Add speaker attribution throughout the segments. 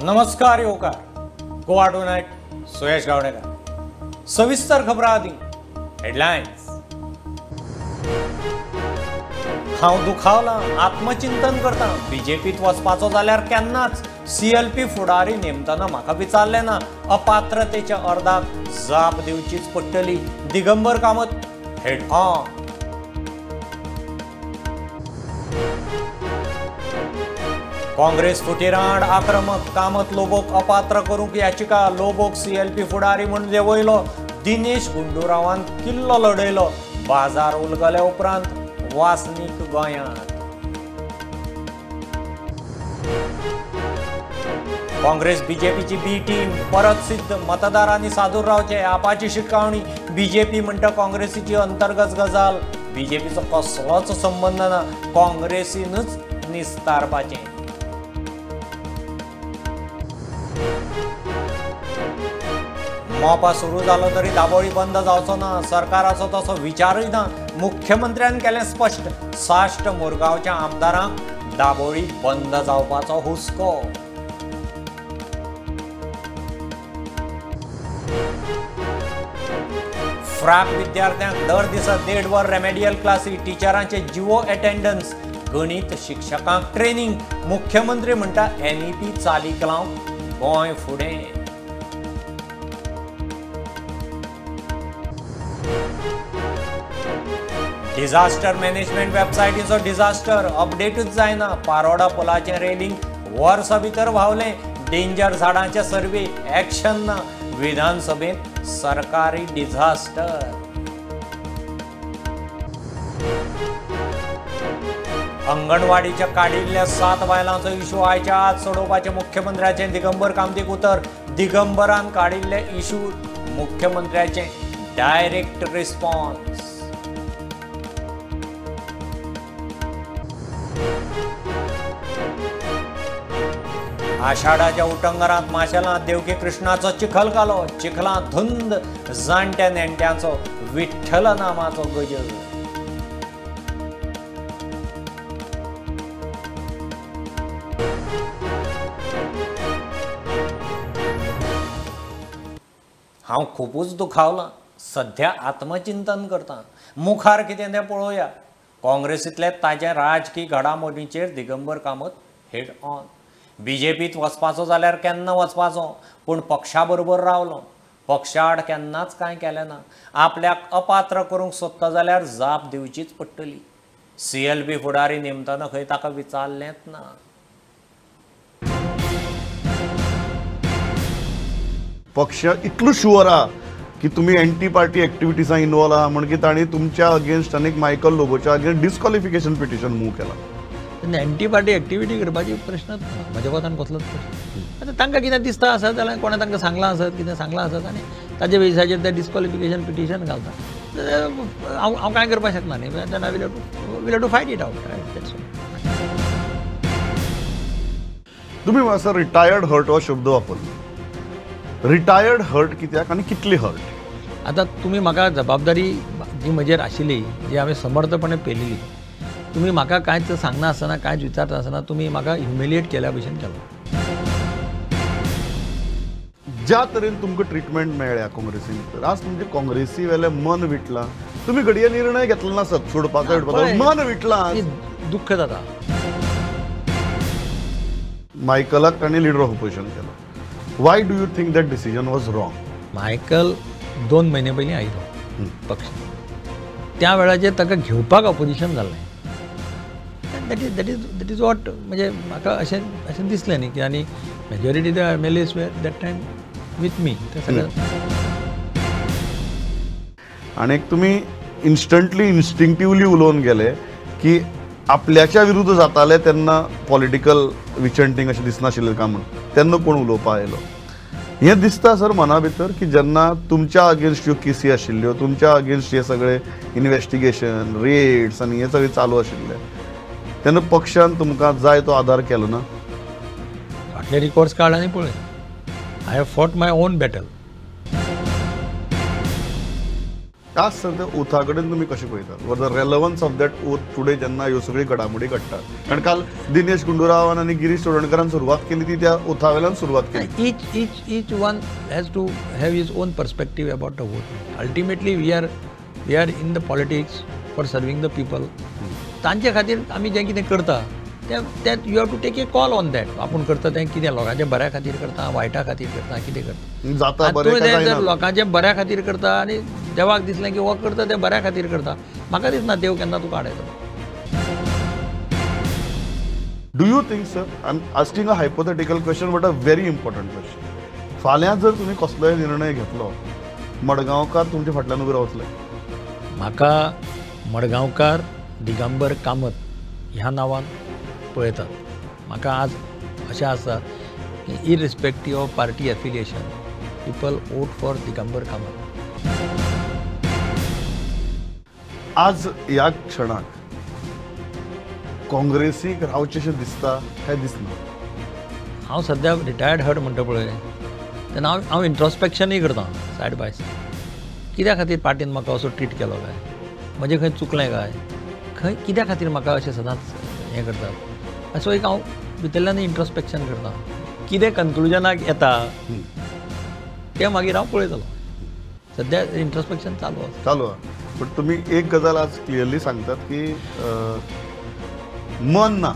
Speaker 1: नमस्कार येवकार गोवा टुनायट सुयश गावणेकर। सविस्तर खबरां आदी हेडलायन्स। हांव दुखावलां, आत्मचिंतन करता। बीजेपीत वचपाचो जाल्यार केन्नाच सीएलपी फुडारी नेमतना म्हाका विचारलें ना। अपात्रतेच्या अर्दाक जाप दिवचीच पडटली। Digambar Kamat head on. Congress फुटीरांड आक्रमक, कामत लोबोक अपात्र करूंक याचिका। लोबोक सीएलपी फुडारी म्हूण देंवयलो। दिनेश गुंडूरावान किल्लो लढयलो। बाजार उलगल्या उपरांत वासनीक गोंयांत। काँग्रेस बीजेपीची बी टीम परत सिद्ध। मतदारांनी सादूर रावचे, आपाची शिटकावणी। बीजेपी म्हणटा काँग्रेसीची अंतर्गत गजाल, बीजेपीचो कसलोच संबंद ना, काँग्रेसीनच निस्तारपाचें। मोपा सुरू जालो तरी दाबोळी बंद जावचो ना, सरकाराचो तसो विचारूय ना। मुख्यमंत्र्यान केलें स्पश्ट, साश्ट मुरगांवच्या आमदारांक दाबोळी बंद जावपाचो हुस्को। फ्राक विद्यार्थ्यांक दर दिसा 1.5 वर रेमेडियल क्लासी, टिचरांचे जिवो अटेंडन्स, गणित शिक्षकांक ट्रेनिंग। मुख्यमंत्री म्हणटा एनईपी चालीक लावंक गोंय फुडें। डिझास्टर मॅनेजमेंट वेबसायटीचो डिझास्टर, अपडेटूच जायना। पारोडा पुलाचें रेलिंग वर्सा भितर व्हांवलें। डेंजर झाडांचे सर्वे, एक्शन ना। विधानसभेंत सरकारी डिझास्टर। अंगणवाडीच्या काडिल्ल्या 7 बायलांचो इशू आयच्या आज सोडोवपाचें मुख्यमंत्र्याचें दिगंबर कामतीक उतर। दिगंबरान काडिल्ले इशू मुख्यमंत्र्याचें डायरेक्ट रिस्पॉन्स। आषाढाच्या उटंगरांत माशेलांत देवकी कृष्णाचो चिखल कालो। चिखलांत धुंद, जाणट्या नेणट्यांचो विठ्ठल नामाचो गजर। हांव खुबूच दुखावलां, सध्या आत्मचिंतन करता। मुखार कितें तें पळोवया। काँग्रेसींतले ताजे राजकी घडामोडींचेर दिगंबर कामत हेड ऑन। बीजेपीत वचपाचो जाल्यार केन्ना वचपाचो, पूण पक्षा बरोबर रावलो, पक्षाआड केन्नाच कांय केलें ना। आपल्याक अपात्र करूंक सोदता जाल्यार जाप दिवचीच पडटली। सीएलपी फुडारी नेमतना खंय ताका विचारलेंच ना।
Speaker 2: पक्ष इतलो शुअर आहा की तुमी एंटी पार्टी एक्टिविटीजां इन्वॉल्व आहा म्हणकी तांणी तुमच्या अगेन्स्ट आनी मायकल लोबोच्या अगेन्स्ट डिस्क्वॉलिफिकेशन पिटिशन मूव केलां।
Speaker 3: एंटी पार्टी एक्टिविटी करपाची प्रश्नच ना, म्हज्या कोतान कसलोच प्रश्न। आतां तांकां कितें दिसता आसत जाल्यार कोणें तांकां सांगलां आसत, कितें सांगलां आसत आनी ताजे बेजिसाचेर ते डिस्क्वॉलिफिकेशन पिटिशन घालता। हांव हांव कांय करपाक शकना न्ही, then I will have to fight it out.
Speaker 2: तुमी असो रिटायर्ड हर्ट हो शब्द वापरलो। रिटायर्ड हर्ट कित्याक आनी कितली हर्ट?
Speaker 3: आतां तुमी म्हाका जबाबदारी जी म्हजेर आशिल्ली, जी हांवें समर्थपणे पेलिल्ली, तुमी म्हाका कांयच सांगना आसतना, कांयच विचारता आसतना तुमी म्हाका ह्युमिलिएट केल्या भशेन केलो।
Speaker 2: ज्या तरेन तुमकां ट्रिटमेंट मेळ्ळ्या काँग्रेसीन भितर, आज तुमचे काँग्रेसी वेलें मन विटलां। तुमी घडये निर्णय घेतलो नासत सोडपाचो विटपाचो, मन विटलां,
Speaker 3: दुख्ख जाता।
Speaker 2: मायकलाक तांणी लिडर ऑफ ऑपोजिशन केलो। Why do you think that decision was wrong?
Speaker 3: Michael 2 म्हयने पयलीं आयलो पक्ष, त्या वेळाचेर ताका घेवपाक ऑपोजिशन जालें। That is that is that is what म्हणजे म्हाका अशें अशें दिसलें न्ही की आनी majority the M L As were that time with me. ते सगळें
Speaker 2: आनी एक तुमी इन्स्टंटली इन्स्टिंक्टिवली उलोवन गेले की आपल्याच्या विरुद्ध जाताले तेन्ना पॉलिटिकल विचंटींग अशें दिसनाशिल्लें काय म्हूण, तेन्ना कोण उलोवपा आयलो? हें दिसता सर मना भितर की जेन्ना तुमच्या अगेन्स्ट ह्यो केसी आशिल्ल्यो, तुमच्या अगेन्स्ट हे सगळे इन्वेस्टिगेशन रेड्स आनी हे सगळें चालू आशिल्लें, तेन्ना पक्षान तुमकां जाय तो आदार केलो ना?
Speaker 3: फाटले रिकॉर्ड्स काड आनी पळय। I have fought my own battle.
Speaker 2: आज सर त्या ओथा कडेन तुमी कशें पळयतात? Or the relevance of that oath today जेन्ना ह्यो सगळ्यो घडामोडी घडटात, कारण काल दिनेश गुंडूरावान आनी गिरीश चोडणकरान सुरवात केली ती त्या ओथा वेल्यान सुरवात केली.
Speaker 3: Each one has to have his own perspective about the vote. Ultimately we are in the politics for serving the people. तांचे खातीर आमी जें कितें करता तें you have to take a call on that. आपूण करता तें कितें लोकांच्या बऱ्या खातीर करता, वायटा खातीर करता, कितें करता. तुवें जर लोकांच्या बऱ्या खातीर करता आनी देवाक दिसलें की हो करता तें बऱ्या खातीर करता, म्हाका दिसना देव केन्ना तुका आडायतलो.
Speaker 2: Do you think sir, I am asking a hypothetical question but a very important question, फाल्यां जर तुमी कसलोय निर्णय घेतलो मडगांवकार तुमच्या फाटल्यान उबे रावतले?
Speaker 3: म्हाका मडगांवकार दिगंबर कामत ह्या नांवान पळयतात. म्हाका आज अशें आसा की irrespective of party affiliation people vote for Digambar Kamat.
Speaker 2: आज ह्या क्षणाक काँग्रेसीक रावचें दिसता काय दिसना?
Speaker 3: हांव सद्या रिटायर्ड हर्ट म्हणटा पळय तेन्ना हांव इंट्रोस्पेक्शनूय करता सायड बाय सायड. कित्या खातीर पार्टीन म्हाका असो ट्रीट केलो काय, म्हजें खंय चुकलें काय, खंय कित्या खातीर म्हाका अशें सदांच हें करतात, असो एक हांव भितरल्यान इंट्रोस्पेक्शन करता. कितें कन्क्लुजनाक येता तें मागीर हांव पळयतलो. सद्या इंट्रोस्पेक्शन चालू आसा.
Speaker 2: चालू आसा. बट तुमी एक गजाल आज क्लियरली सांगतात की मन ना.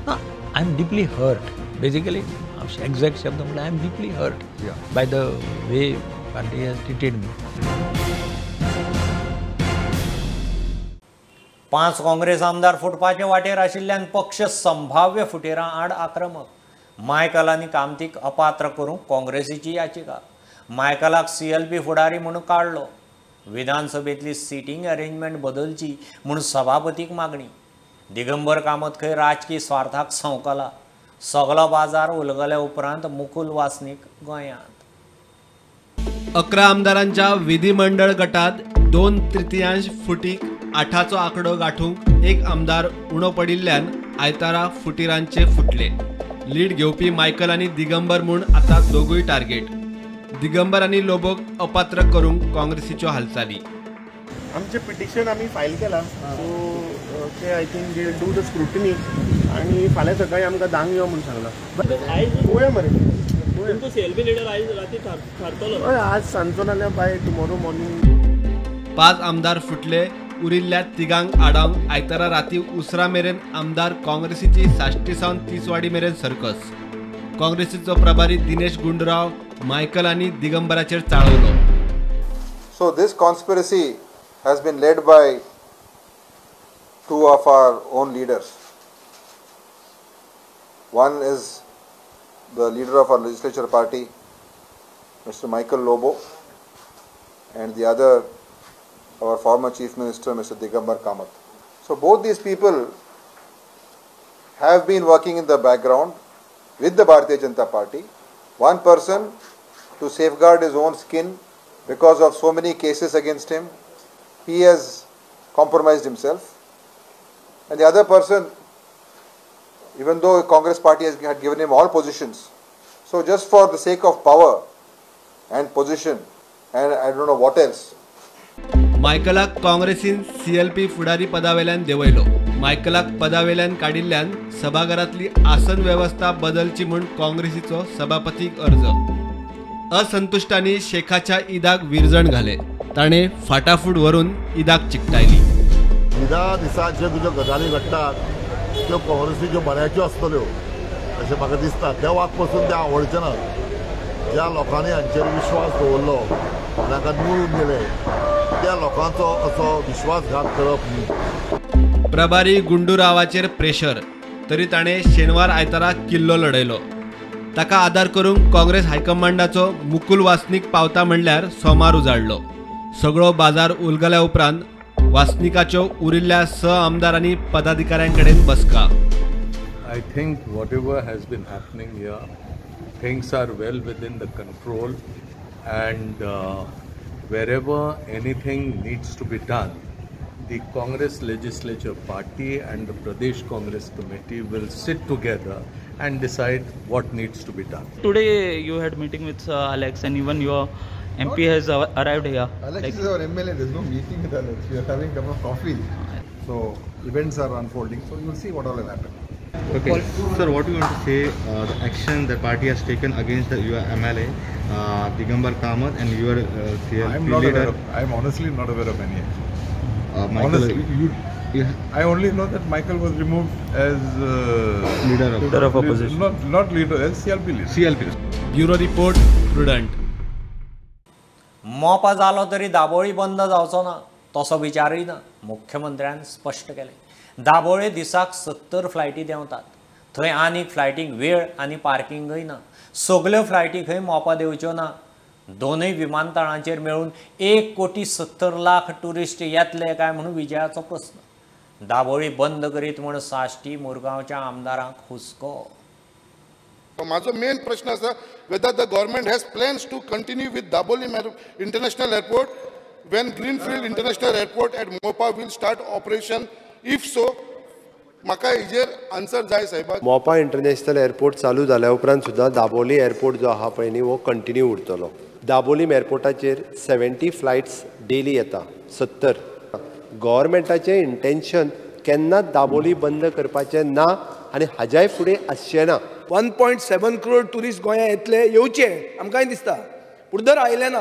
Speaker 3: ना, I am deeply hurt. Basically exact शब्द म्हळ्यार I am deeply hurt by the way party has treated me.
Speaker 1: 5 Congress आमदार फुटपाचे वाटेर आशिल्ल्यान पक्ष संभाव्य फुटेरां आड आक्रमक. मायकल आनी कामतीक अपात्र करूंक काँग्रेसीची याचिका. मायकलाक CLP फुडारी म्हणून काडलो. विधानसभेतली सिटींग अरेंजमेंट बदलची म्हूण सभापतीक मागणी. दिगंबर कामत खंय राजकी स्वार्थाक संवकला. सगलो बाजार उलगल्या उपरांत मुकुल वासनीक गोंयांत.
Speaker 4: 11 आमदारांच्या विधिमंडळ गटात 2/3 फुटीक 8चो आंकडो गाठूंक एक आमदार उणो पडिल्ल्यान आयतारा फुटीरांचे फुटले. लीड घेवपी मायकल आनी दिगंबर म्हूण आतां दोगूय टार्गेट. दिगंबर आनी लोबोक अपात्र करूंक काँग्रेसीच्यो हालचाली.
Speaker 5: आमचें पिटिशन आमी फायल केलां, सो ते I think they do the scrutiny आनी फाल्यां सकाळीं आमकां 10 यो म्हूण सांगलां. पळोवया मरे, हय आज सांजचो नाल्यार बाय टुमोरो मॉर्निंग.
Speaker 4: 5 आमदार फुटले, उरिल्ल्या तिगांक आडावंक आयतारा राती उसरा मेरेन आमदार काँग्रेसीची साश्टी सावन तिसवाडी मेरेन सर्कस. काँग्रेसीचो प्रभारी दिनेश गुंडूराव मायकल आनी दिगंबराचेर चाळवलो.
Speaker 6: So this conspiracy has been led by 2 of our own leaders. One is the leader of our legislature party, Mr. Michael Lobo, and the other, our former Chief Minister, Mr. Digambar Kamath. So both these people have been working in the background with the Bharatiya Janata Party. One person to safeguard his own skin because of so many cases against him, he has compromised himself. And the other person, even though Congress party had given him all positions, so just for the sake of power and position and I don't know what else.
Speaker 4: मायकलाक काँग्रेसीन CLP फुडारी पदावेल्यान देंवयलो. मायकलाक पदावेल्यान काडिल्ल्यान सभाघरांतली आसन वेवस्था बदलची म्हूण काँग्रेसीचो सभापतीक अर्ज. असंतुश्टांनी शेखाच्या ईदाक विरजण घाले. ताणें फाटाफूट व्हरून ईदाक चिकटायली.
Speaker 7: ईदा दिसा ज्यो तुज्यो गजाली घडटात त्यो काँग्रेसीच्यो बऱ्याच्यो आसतल्यो अशें म्हाका दिसता. देवाक पसून ते आवडचे ना. ज्या लोकांनी हांचेर विश्वास दवरलो आनी हांकां निवडून दिले त्या लोकांचो असो विश्वासघात करप न्ही.
Speaker 4: प्रभारी गुंडूरावाचेर प्रेशर, तरी ताणें शेनवार आयतारा किल्लो लढयलो. ताका आदार करूंक काँग्रेस हायकमांडाचो मुकुल वासनीक पावता म्हणल्यार सोमार उजाडलो. सगळो बाजार उलगल्या उपरांत वासनिकाच्यो उरिल्ल्या 6 आमदार आनी पदाधिकाऱ्यांकडेन बसका.
Speaker 8: I think whatever has been happening here, things are well within the control and wherever anything needs to be done, the Congress Legislature Party and the Pradesh Congress Committee will sit together and decide what needs to be done.
Speaker 9: Today you had meeting with Alex and even your MP has arrived here.
Speaker 6: Alex is our MLA. There's no meeting with Alex. We are having a cup of coffee. So events are unfolding. So you'll see what all will happen.
Speaker 10: Okay. Sir, what do you want to say, the action the party has taken against your MLA, Digambar Kamath, and your CLP leader?
Speaker 6: I'm honestly not aware of any action.
Speaker 10: Michael,
Speaker 6: honestly, I only know that Michael was removed as
Speaker 10: leader of opposition.
Speaker 6: Not leader, as CLP leader.
Speaker 10: CLP.
Speaker 4: Bureau report, Prudent.
Speaker 1: Mopa जालो तरी दाबोळी बंद जावचो ना तसो विचारूय ना मुख्यमंत्र्यान स्पश्ट केलें. दाबोळे दिसाक 70 फ्लायटी देंवतात. थंय आनीक फ्लायटींक वेळ आनी पार्किंगय ना. सगल्यो फ्लायटी खंय मोपा देंवच्यो ना. दोनूय विमानतळांचेर मेळून 1,70,00,000 ट्युरिस्ट येतले काय म्हणून विजयाचो प्रस्न. दाबोळी बंद करीत म्हूण साश्टी मुरगांवच्या आमदारांक हुस्को.
Speaker 11: म्हाजो मेन प्रश्न आसा whether the government has plans to continue with Dabolim International Airport when Greenfield International Airport at Mopa will start operation. If so, म्हाका हेजेर आन्सर जाय साहेबा.
Speaker 12: मोपा इंटरनॅशनल एअरपोर्ट चालू जाल्या उपरांत सुद्दां दाबोली एअरपोर्ट जो आहा पळय न्ही हो कंटिन्यू उरतलो. दाबोलीम एअरपोर्टाचेर 70 फ्लायट्स डेली येता, 70. गव्हर्मेंटाचें इंटेन्शन केन्नाच दाबोली बंद करपाचें ना आनी हाज्याय फुडें आसचें ना.
Speaker 13: 1.7 करोड ट्युरिस्ट गोंया येतले, येवचे आमकांय दिसता, पूण जर आयले ना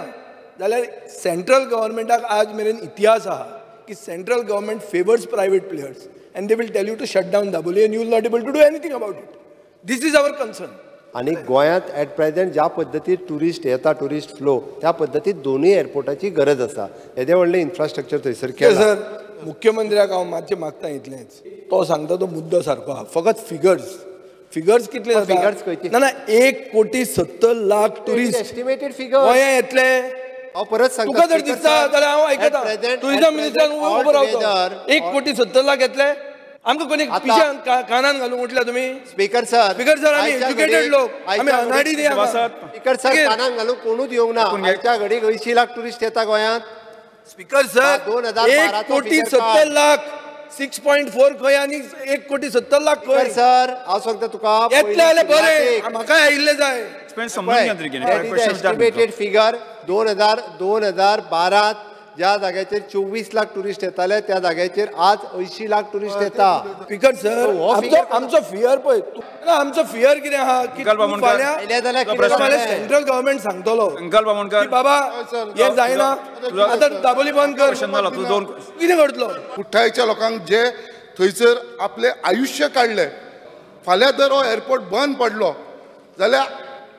Speaker 13: जाल्यार सेंट्रल गव्हर्मेंटाक आज मेरेन इतिहास आहा की central government favours private players and they will tell you to shut down Dabolim and you will not able to do anything about it. This is our concern.
Speaker 12: आनी गोंयांत एट प्रेझेंट ज्या पद्दतीन tourist येता, tourist flow, त्या पद्दतीन दोनूय एअरपोर्टाची गरज आसा. येदें व्हडलें इन्फ्रास्ट्रक्चर थंयसर केलां.
Speaker 13: सर, मुख्यमंत्र्याक हांव मातशें मागता इतलेंच, तो सांगता तो मुद्दो सारको आहा, फकत फिगर्स फिगर्स कितले
Speaker 12: फिगर्स खंयचे?
Speaker 13: ना ना, 1,70,00,000 ट्युरिस्ट
Speaker 12: एस्टिमेटेड फिगर
Speaker 13: गोंया येतले.
Speaker 12: हांव परत सांगता,
Speaker 13: तुका जर दिसता जाल्यार हांव आयकता. टुरिजम मिनिस्टरान उबो रावता, 1,70,00,000 येतले. आमकां कोणी पिशान कानान घालूंक उठल्या तुमी?
Speaker 12: स्पीकर सर,
Speaker 13: स्पीकर सर, आमी एज्युकेटेड लोक, आमी अनाडी न्ही.
Speaker 12: स्पीकर सर, कानान घालूंक कोणूच येवंक ना. आयच्या घडीक 80 लाख ट्युरिस्ट येता गोंयांत.
Speaker 13: स्पीकर सर, 1,70,00,000 6.4 खंय आनी 1,70,00,000 खंय?
Speaker 12: सर, हांव सांगता तुका,
Speaker 13: येतले जाल्यार बरें, म्हाका आयिल्लें जाय.
Speaker 12: एस्टिमेटेड फिगर 2012 ज्या जाग्याचेर 24 लाख ट्युरिस्ट येताले त्या जाग्याचेर आज 80 लाख ट्युरिस्ट येता.
Speaker 13: स्पीकर सर, आमचो फियर पळय, आमचो फियर कितें आहा की फाल्यां सेंट्रल गव्हर्मेंट सांगतलो की बाबा हें जायना, आतां दाबोली बंद कर, कितें करतलो?
Speaker 11: कुठ्ठाळीच्या लोकांक जे थंयसर आपलें आयुश्य काडलें, फाल्यां जर हो एअरपोर्ट बंद पडलो जाल्यार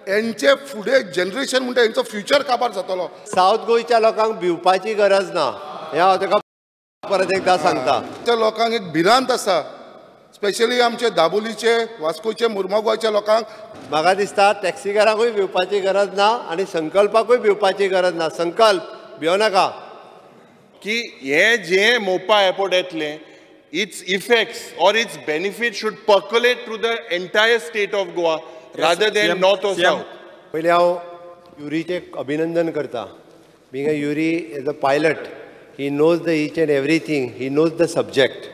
Speaker 11: यांचे फुडें जनरेशन म्हणटा यांचो फ्युचर काबार जातलो.
Speaker 12: सावथ गोंयच्या लोकांक भिवपाची गरज ना, हें हांव ताका परत एकदां सांगता.
Speaker 11: त्या लोकांक एक भिरांत आसा, स्पेशली आमचे दाबोलीचे, वास्कोचे, मुर्मगांवच्या लोकांक.
Speaker 12: म्हाका दिसता टॅक्सीकारांकूय भिवपाची गरज ना आनी संकल्पाकूय भिवपाची गरज ना. संकल्प भिवनाका
Speaker 14: की हे जे मोपा एअरपोर्ट येतलें, its effects or its benefit should percolate through the entire state of Goa rather than north or south.
Speaker 12: पयलीं हांव युरीचें अभिनंदन करता. Being a Yuri as a pilot, he knows the each and everything, he knows the subject.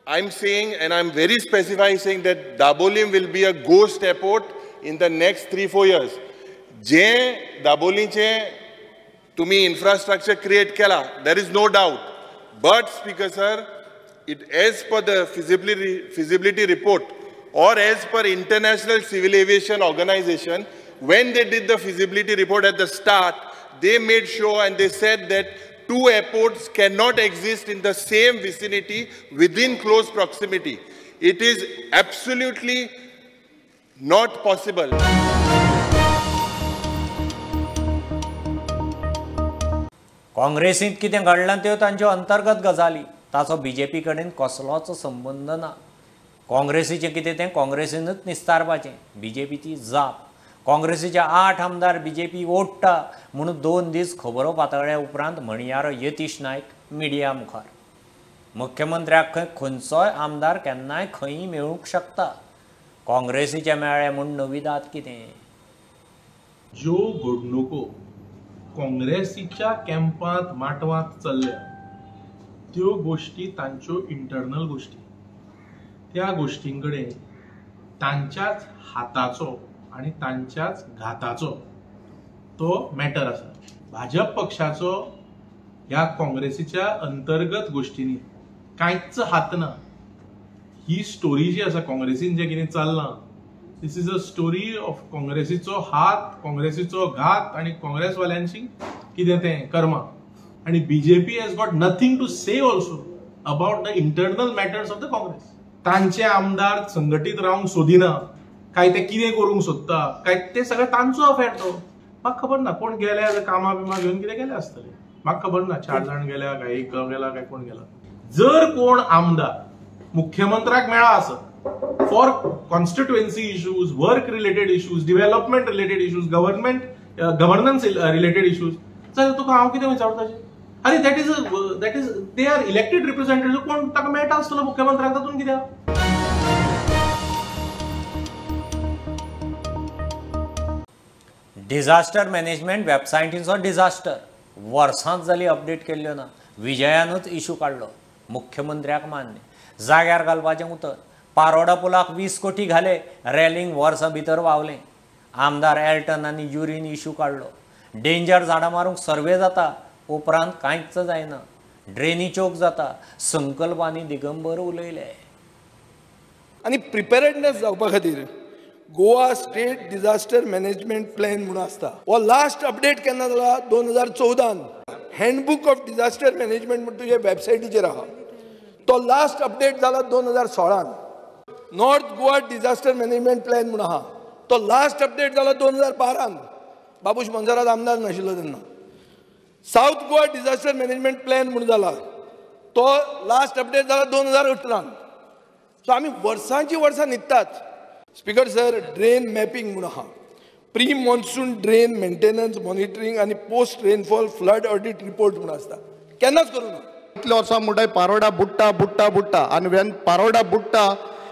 Speaker 14: I am saying and I am very specifying saying that Dabolim will be a ghost airport in the next 3-4 years. जे दाबोलीचें तुमी infrastructure create केला, there is no doubt, but speaker sir, it as per the feasibility report or as per International Civil Aviation Organization, when they did the feasibility report at the start, they made sure and they said that two airports cannot exist in the same vicinity within close proximity. It is absolutely not possible.
Speaker 1: काँग्रेसींत कितें घडलां त्यो तांच्यो अंतर्गत गजाली, ताचो BJP कडेन कसलोच संबंद ना. काँग्रेसीचें कितें तें काँग्रेसीनूच निस्तारपाचें, बीजेपीची जाप. काँग्रेसीचे 8 आमदार बीजेपी ओडटा म्हणून 2 दीस खबरो पातळ्ळ्या उपरांत म्हणयारो यतीश नायक मिडिया मुखार. मुख्यमंत्र्याक खंय खंयचोय आमदार केन्नाय खंय मेळूंक शकता. काँग्रेसीचे मेळ्ळे म्हूण नविदाद कितें?
Speaker 15: ज्यो घडणुको काँग्रेसीच्या कॅम्पांत माटवांत चल्ल्या त्यो गोश्टी तांच्यो इंटरनल गोश्टी, त्या गोश्टीं कडेन तांच्याच हाताचो आनी तांच्याच घाताचो तो मॅटर आसा. भाजप पक्षाचो ह्या काँग्रेसीच्या अंतर्गत गोष्टींनी कांयच हात ना. ही स्टोरी जी आसा काँग्रेसीन जें कितें चल्लां, this is a story of काँग्रेसीचो हात, काँग्रेसीचो घात आनी काँग्रेसवाल्यांची कितें तें कर्मा. आनी BJP has got nothing to say also about the internal matters of the Congress. तांचे आमदार संघटीत रावंक सोदिना काय ते कितें करूंक सोदता काय ते सगळें तांचो अफेर तो. म्हाका खबर ना कोण गेल्या कामां बिमां घेवन कितें गेले आसतले, म्हाका खबर ना 4 जाण गेल्या काय एक गेला काय कोण गेला. जर कोण आमदार मुख्यमंत्र्याक मेळा आसत for constituency issues, work related issues, development related issues, government governance related issues, जाल्यार तुका हांव कितें विचारता? अरे that is they are elected representative. कोण ताका मेळटा आसतलो मुख्यमंत्र्याक तातूंत कित्याक?
Speaker 1: डिझास्टर मॅनेजमेंट वेबसायटींचो डिझास्टर वर्सांच जाली अपडेट केल्ल्यो ना. विजयानूच इशू काडलो, मुख्यमंत्र्याक मान्य. जाग्यार घालपाचें उतर. पारोडा पुलाक 20 कोटी घाले, रॅलिंग वर्सां भितर वावलें. आमदार एल्टन आनी युरीन इशू काडलो. डेंजर झाडां मारूंक सर्वे जाता, उपरांत कांयच जायना. ड्रेनी चोक जाता. संकल्पांनी दिगंबर उलयले.
Speaker 13: आनी प्रिपेरेडनेस जावपा खातीर Goa state disaster management plan म्हणून आसता. हो लास्ट अपडेट केन्ना जाला? 2014. हँडबूक ऑफ डिझास्टर मॅनेजमेंट म्हण तुजे वेबसायटीचेर आहा, तो लास्ट अपडेट जाला 2016. North Goa disaster management plan म्हणून आहा, तो लास्ट अपडेट जाला 2012. बाबूश मोन्सेरात आमदार नाशिल्लो तेन्ना. South Goa disaster management plan म्हणून जाला, तो लास्ट अपडेट जाला 2018. सो आमी वर्सांची वर्सां न्हिदतात. स्पीकर सर, ड्रेन मॅपिंग म्हणून आहा, pre monsoon drain maintenance monitoring आनी post rainfall flood audit report म्हणून आसता, केन्नाच करूं ना.
Speaker 9: इतले वर्सां म्हणटाय पारोडा बुडटा बुडटा बुडटा आनी when Paroda बुडटा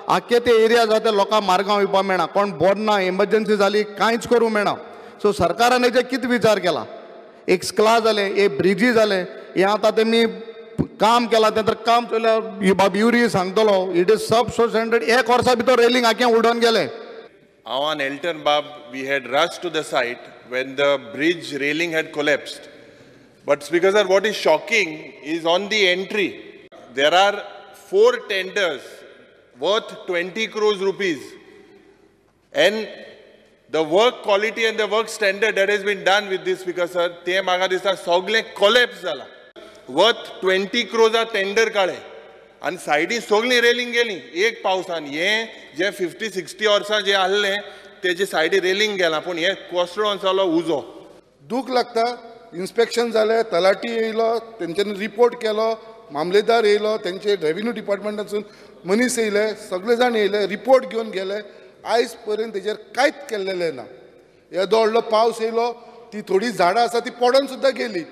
Speaker 9: आख्खे ते एरिया जाता लोकांक मार्गांव येवपाक मेळना, कोण बोर ना, एमर्जन्सी जाली कांयच करूंक मेळना. सो सरकारान हेजेर कितें विचार केला? एक स्कला जालें, एक ब्रिजी जालें, हें आतां तेमी काम केलां तें तर काम चोयल्यार बाब युरी सांगतलो it is sub so standard. एक वर्सा भितर रेलिंग आख्खें उडोवन गेलें.
Speaker 14: हांव आनी एल्टन बाब we had rush to the site when the bridge railing had collapsed. But speaker sir, what is shocking is on the entry there are 4 tenders worth 20 crores rupees and the work quality and the work standard that has been done with this, speaker sir, ते म्हाका दिसता सगळें collapse जाला. Worth 20 crores tender काडले आनी सायडी सगळीं railing गेली एक पावसान. हें जें 50-60 वर्सां जें आहलें तेजे सायडी रेलिंग गेलां, पूण हें कोसळोन जालो उजो.
Speaker 11: दूख लागता. इन्स्पेक्शन जालें, तलाठी येयलो, तेंच्यांनी रिपोर्ट केलो, मामलेदार येयलो, तेंचे रेवेन्यू डिपार्टमेंटासून मनीस येयले, सगळे जाण येयले, रिपोर्ट घेवन गेले. आयज पर्यंत तेजेर कांयच केल्लेलें ना. येदो व्हडलो पावस येयलो, ती थोडी झाडां आसा ती पडोन सुद्दां गेली.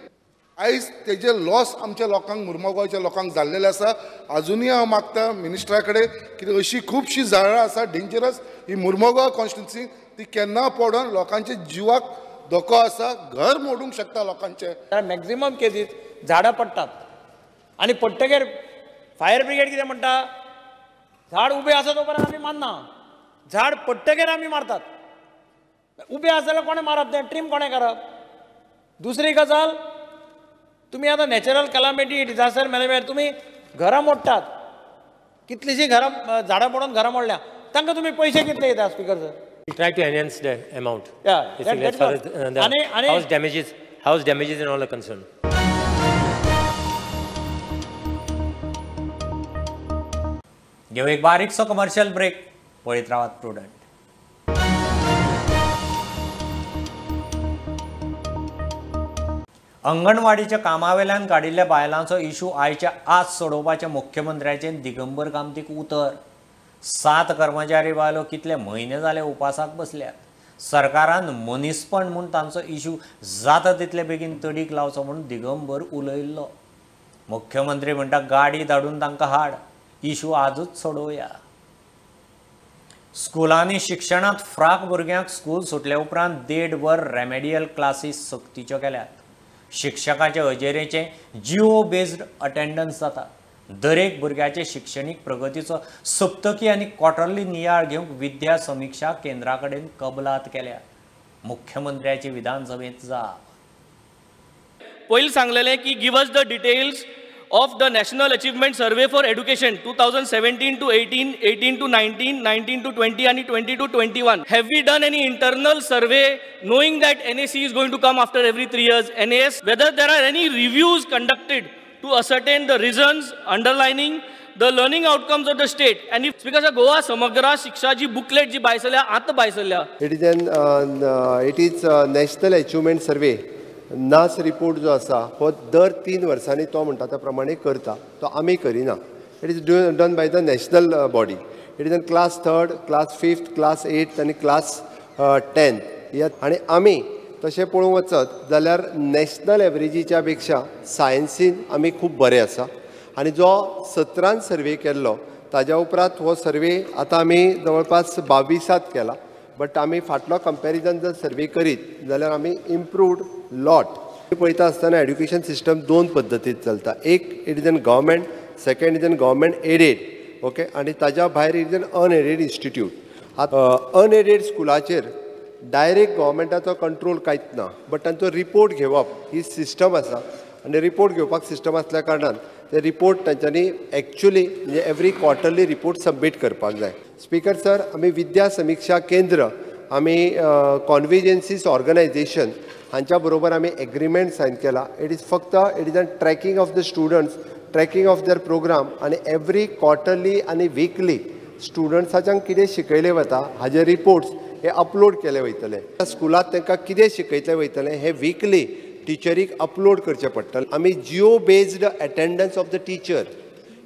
Speaker 11: आयज तेजे लॉस आमच्या लोकांक, मुर्मगांवच्या लोकांक जाल्लेले आसा. आजुनूय हांव मागता मिनिस्टरा कडेन की अशी खुबशीं झाडां आसा डेंजरस ही मुर्मगांव कॉन्स्टिट्युन्सी, ती केन्ना पडोन लोकांच्या जिवाक धोको आसा, घर मोडूंक शकता लोकांचे.
Speaker 16: मॅक्झिमम केसीस झाडां पडटात आनी पडटगीर फायर ब्रिगेड कितें म्हणटा, झाड उबें आसा तो पर्यंत आमी मानना, झाड पडटगीर आमी मारतात. उबें आसा जाल्यार कोणें मारप तें, ट्रीम कोणें करप? दुसरी गजाल, तुमी आतां नॅचरल कॅलामिटी डिझास्टर मॅनेजमेंट तुमी घरां मोडटात, कितलींशीं घरां झाडां पडून घरां मोडल्या, तांकां तुमी पयशे कितले दिता speaker sir?
Speaker 17: We try to enhance the amount.
Speaker 16: Yeah,
Speaker 17: basically, as far as the house damages and all are concerned.
Speaker 1: घेऊ एक बारीकसो कमर्शियल ब्रेक. पळयत रावात प्रुडंट. अंगणवाडीच्या कामावेल्यान काडिल्ल्या बायलांचो इशू आयच्या आज सोडोवपाचें मुख्यमंत्र्याचें दिगंबर कामतीक उतर. 7 कर्मचारी बायलो कितले म्हयने जाले उपासाक बसल्यात. सरकारान मनीसपण म्हूण तांचो इशू जाता तितले बेगीन तडीक लावचो म्हूण दिगंबर उलयल्लो. मुख्यमंत्री म्हणटा गाडी धाडून तांकां हाड, इशू आजूच सोडोवया. स्कुलांनी शिक्षणांत फ्राक भुरग्यांक स्कूल सुटले उपरांत 1.5 वर रेमेडियल क्लासीस सक्तीच्यो केल्यात. शिक्षकाचे हजेरेचें जिओ बेज्ड अटेंडन्स जाता. दरेक भुरग्याचे शिक्षणीक प्रगतीचो सप्तकी आनी क्वॉर्टरली नियाळ घेवंक विद्या समिक्षा केंद्रा कडेन कबलात केल्या. मुख्यमंत्र्याची विधानसभेत जाप.
Speaker 18: पयलीं सांगलेलें की give us the details of the National Achievement Survey for Education 2017 to 18, 18 to 19, 19 to 20 and 20 to 21. Have we done any internal survey knowing that NAC is going to come after every 3 years, NAS, whether there are any reviews conducted to ascertain the reasons underlining the learning outcomes of the state? And if because Goa Samagra Shiksha ji booklet ji भायर आतां भायर.
Speaker 12: It is National Achievement Survey. NAS report जो आसा हो दर 3 वर्सांनी तो म्हणटा त्या प्रमाणे करता, तो आमी करिना. It is done by the national body. It is in class 3rd, class 5th, class 8th आनी क्लास 10th. आनी आमी तशें पळोवंक वचत जाल्यार नॅशनल एवरेजीच्या पेक्षा सायन्सीन आमी खूब बरे आसा. आनी जो 17 सर्वे केल्लो ताज्या उपरांत हो सर्वे आतां आमी जवळपास 22 केला, बट आमी फाटलो कंपॅरिजन जर सर्वे करीत जाल्यार आमी इम्प्रूव्ड लॉट. पळयता आसतना एड्युकेशन सिस्टम 2 पद्दतीत चलता. एक it is an government, second is an government aided, okay, आनी ताज्या भायर it is an unaided institute. आतां अनएडेड स्कुलाचेर डायरेक्ट गव्हर्मेंटाचो कंट्रोल कांयच ना, बट तांचो रिपोर्ट घेवप ही सिस्टम आसा. आनी रिपोर्ट घेवपाक सिस्टम आसल्या कारणान ते रिपोर्ट तांच्यांनी एक्चुअली म्हणजे एवरी क्वॉर्टरली रिपोर्ट सबमीट करपाक जाय. स्पीकर सर, आमी विद्या समिक्षा केंद्र आमी कॉन्विजन्सीस ऑर्गनायझेशन हांच्या बरोबर आमी एग्रीमेंट सायन केला. It is फक्त it is an tracking of the students, tracking of their program आनी एवरी क्वॉर्टरली आनी विकली स्टुडंट्साच्यान कितें शिकयलें वता हाजे रिपोर्ट्स हे अपलोड केले वयतले. स्कुलांत तांकां कितें शिकयतलें वयतलें हें विकली टिचरीक अपलोड करचें पडटलें. आमी geo based attendance of the teacher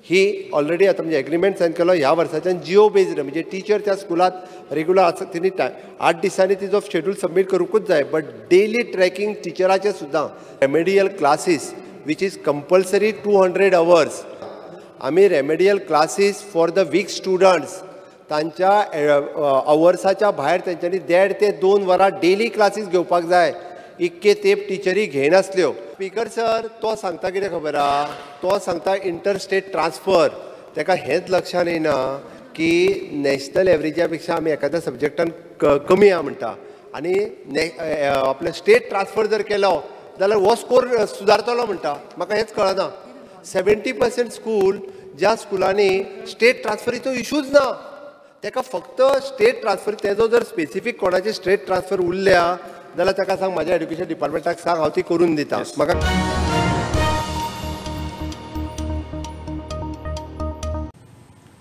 Speaker 12: he already आतां म्हणजे एग्रीमेंट सायन केलो ह्या वर्साच्यान. जिओ बेज्ड म्हणजे टिचर त्या स्कुलांत रेगुलर आसा तिणी 8 दिसांनी तिजो शेड्यूल सबमीट करूंकूच जाय, बट डेली ट्रॅकिंग टिचराचें सुद्दां. Remedial classes which is compulsory 200 hours. आमी remedial classes for the weak students तांच्या अवर्साच्या भायर तेंच्यांनी 1.5 ते 2 वरां डेली क्लासीस घेवपाक जाय. इतके तेप टिचरी घेयनासल्यो. स्पीकर सर, तो सांगता कितें खबर आहा, तो सांगता इंटरस्टेट ट्रान्सफर. ताका हेंच लक्षान येना की नॅशनल एवरेजा पेक्षा आमी एखाद्या सब्जेक्टान कमी आहा म्हणटा, आनी आपले स्टेट ट्रान्सफर जर केलो जाल्यार हो स्कोर सुदारतलो म्हणटा. म्हाका हेंच कळना. 70% स्कूल ज्या स्कुलांनी स्टेट ट्रान्सफरीचो इशूच ना, ताका फक्त स्टेट ट्रान्सफर तेजो जर स्पेसिफीक कोणाचे स्टेट ट्रान्सफर उरल्या जाल्यार ताका सांग म्हाज्या एड्युकेशन डिपार्टमेंटाक सांग, हांव ती करून दिता. म्हाका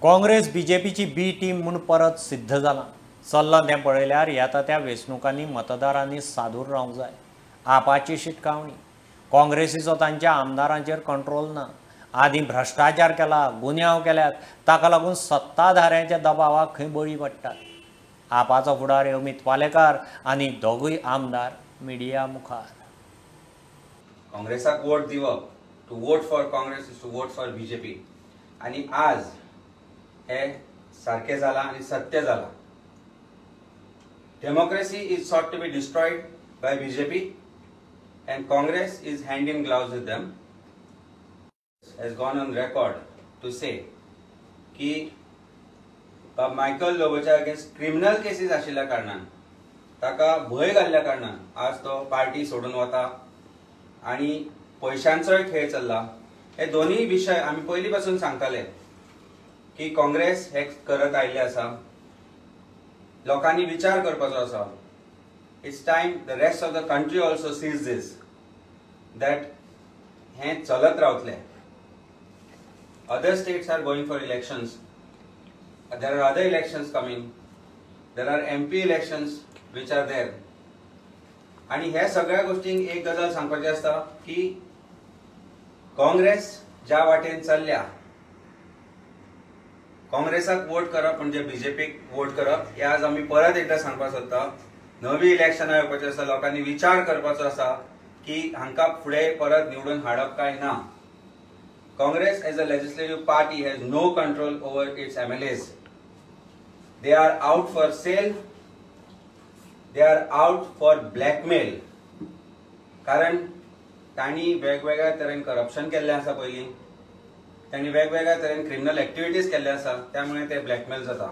Speaker 1: काँग्रेस बीजेपीची बी टीम म्हूण परत सिद्ध जालां. चल्लां तें पळयल्यार येता त्या वेंचणुकांनी मतदारांनी सादूर रावंक जाय. आपाची शिटकावणी. काँग्रेसीचो तांच्या आमदारांचेर कंट्रोल ना. आदीं भ्रश्टाचार केला, गुन्यांव केल्यात, ताका लागून सत्ताधाऱ्यांच्या दबावाक खंय बळी पडटात. आपाचो फुडारी अमित पालेकार आनी दोगूय आमदार मिडिया मुखार.
Speaker 19: काँग्रेसाक वोट दिवप, to vote for Congress is to vote for BJP. आनी आज हे सारकें जालां आनी सत्य जालां. Democracy is sought to be destroyed by BJP and Congress is hand in gloves with them. Has gone on record to say की Michael लोबोच्या against criminal cases आशिल्ल्या कारणान, ताका भंय घाल्ल्या कारणान आज तो पार्टी सोडून वता आनी पयशांचोय खेळ चल्ला. हे दोनूय विशय आमी पयलीं पासून सांगताले की काँग्रेस हे करत आयिल्ले आसा. लोकांनी विचार करपाचो आसा. It's time the rest of the country also sees this that हें चलत रावतलें. Other states are going for elections. There are other elections coming. There are MP elections which are there. आणि ह्या सगळ्या गोष्टींक एक गजाल सांगपाची आसता की काँग्रेस ज्या वाटेन चल्ल्या, काँग्रेसाक वोट करप म्हणजे बीजेपीक वोट करप हे आज आमी परत एकदा सांगपाक सोदता. नवी इलेक्शनां येवपाची आसा, लोकांनी विचार करपाचो आसा की हांकां फुडें परत निवडून हाडप काय ना. Congress as a legislative party has no control over its MLAs. They are out for sale. They are out for blackmail. कारण तांणी वेगवेगळ्या तरेन करप्शन केल्लें आसा पयलीं, तांणी वेगवेगळ्या तरेन क्रिमिनल एक्टिविटीज केल्ले आसा, त्यामुळे ते ब्लॅकमेल जाता.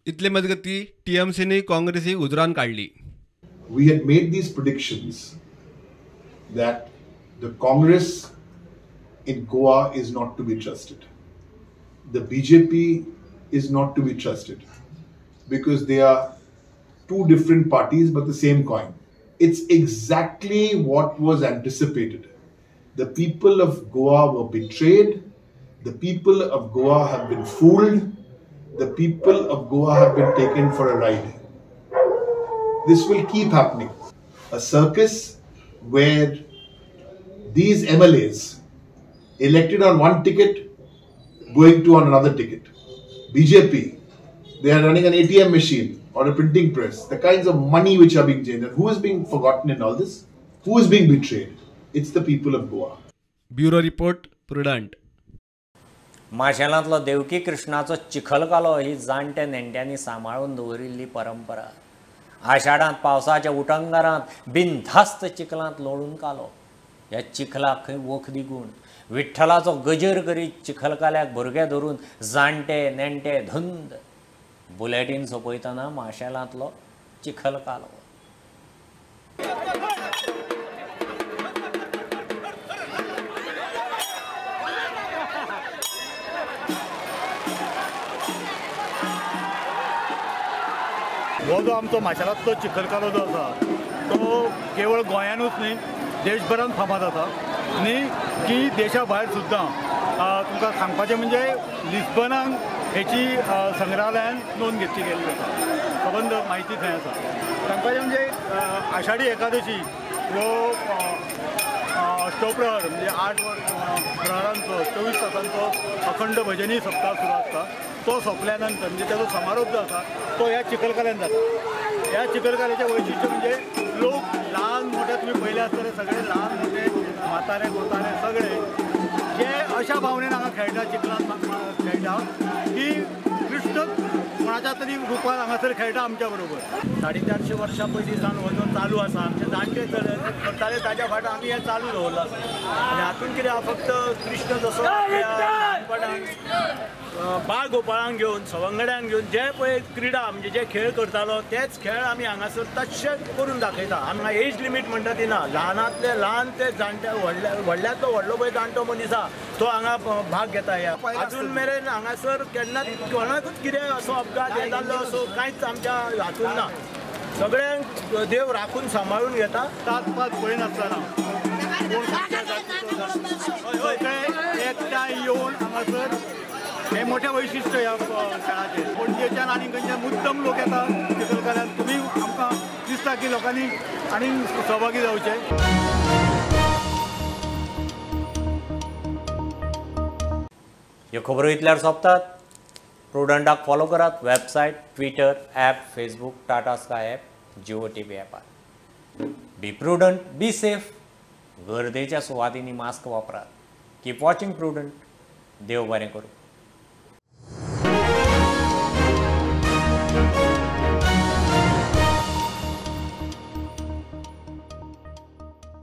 Speaker 4: इतले मजगती टीएमसीने काँग्रेसीक उजरान काडली.
Speaker 20: We had made these predictions that the Congress in Goa is not to be trusted. The BJP is not to be trusted because they are two different parties but the same coin. It's exactly what was anticipated. The people of Goa were betrayed. The people of Goa have been fooled. The people of Goa have been taken for a ride. This will keep happening. A circus where these MLAs elected on one ticket going to on another ticket. BJP, they are running an ATM machine or a printing press. The kinds of money which are being changed. And who is being forgotten in all this? Who is being betrayed? It's the people of Goa.
Speaker 4: Bureau Report, Prudent.
Speaker 1: माशेलांतलो Devaki कृष्णाचो चिखलकालो ही जाणट्या नेणट्यांनी सांबाळून दवरिल्ली परंपरा. आषाढांत पावसाच्या उटंगारांत बिनधास्त चिखलांत लोळून कालो. ह्या चिखलाक खंय वखदी गूण. विठ्ठलाचो गजर करीत चिखलकाल्याक भुरगे धरून जाणटे नेणटे धुंद. बुलेटीन सोंपयतना माशेलांतलो चिखलकालो.
Speaker 21: हो जो आमचो माशेलांतलो चिखलकालो जो आसा तो केवळ गोंयानूच न्ही देशभरान फामाद आसा आनी की देशा भायर सुद्दां तुमकां सांगपाचें म्हणजे लिस्बनान हेची संग्रहालयान नोंद घेतली गेल्ली आसा, सबंद म्हायती थंय आसा. सांगपाचें म्हणजे आषाढी एकादशी हो अष्टप्रहर म्हणजे 8 प्रहरांचो 24 तासांचो अखंड भजनी सप्ताह सुरू आसता. तो सोंपल्या नंतर म्हणजे ताजो समारोप जो आसा तो ह्या चिखलकाल्यान जाता. ह्या चिखलकाल्याचें वैशिश्ट्य म्हणजे लोक ल्हान मोठे तुमी पळयले आसतले सगळे ल्हान मोठे म्हातारे कोतारे सगळे जे अशा भावनेन हांगा खेळटा चिखलान खेळटा की कृष्ण कोणाच्या तरी रुपान हांगासर खेळटा आमच्या बरोबर.
Speaker 22: 450 वर्सां पयलीं सावन हो जो चालू आसा आमचे जाणटे करताले ताज्या फाट आमी हें चालू दवरलां आसा. आनी हातूंत कितें आहा फक्त कृष्ण जसो ल्हानपणान बाळ गोपाळांक घेवन सवंगड्यांक घेवन जे पळय क्रिडा म्हणजे जे खेळ करतालो तेच खेळ आमी हांगासर तशें करून दाखयता. हांगा एज लिमीट म्हणटा ती ना, ल्हानांतले ल्हान ते जाणटे व्हडल्यांतलो व्हडलो पळय जाणटो मनीस आहा तो हांगा भाग घेता. ह्या अजून मेरेन हांगासर केन्ना कोणाकूच कितें असो अपघात हे जाल्लो असो कांयच आमच्या हातून ना. सगळ्यांक देव राखून सांबाळून घेता.
Speaker 21: जात पात पळयनासतना सगळे एकठांय येवन हांगासर हे मोठे वैशिश्ट्य ह्या खेळाचें. पणजेच्यान आनी खंयच्यान मुद्दम लोक येता चिखलकाल्यान. तुमी आमकां दिसता की लोकांनी आनी सहभागी जावचें.
Speaker 1: ह्यो खबरो इतल्यार सोंपतात. प्रुडंटाक फॉलो करात website, Twitter, app, Facebook, Tata Sky app, Jio TV ॲपार. Be prudent, be safe. गर्देच्या सुवातींनी मास्क वापरात. Keep watching Prudent. देव बरें करूं.